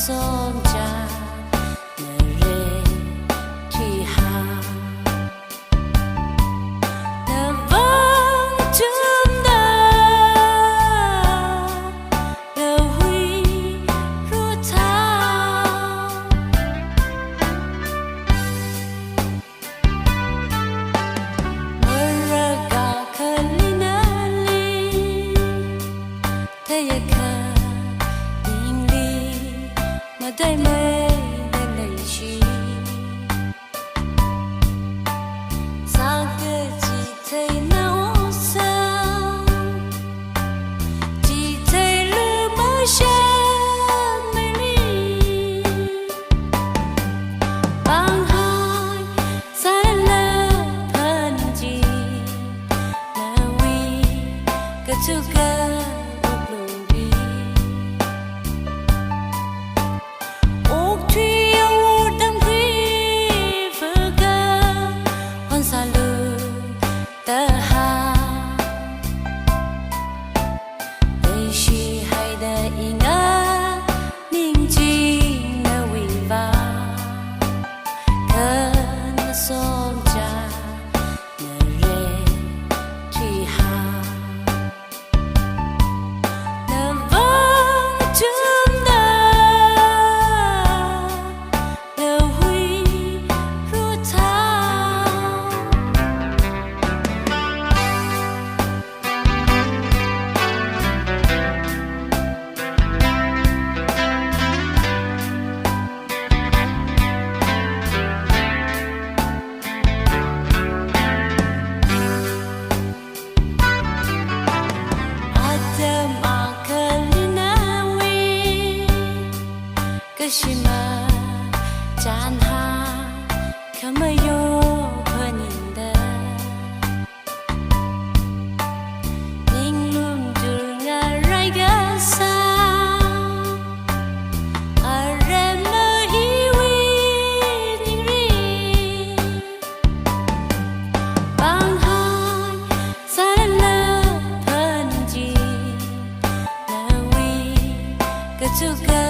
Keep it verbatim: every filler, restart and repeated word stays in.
somcha nare thiha. Navang chumda lahui rutha. Maraka khalinali, thayakha ningli, mataimei da leishi. Saka chithei na osa, chithei lumasha memi. Panghai sala phanji, nawi kachuka uplungbi. Okthui awur tamkhui faka honsalu taha. Leishi haida ina ningching nawiva, khana somcha nare thiha. Navang chumda lahui rutha. Atam akhalinawi, kashima chanha khamayo phaninda. Ninglum tur ngarai kasa, aremma hiwui ningri. Panghai sala phanji, nawi kachuka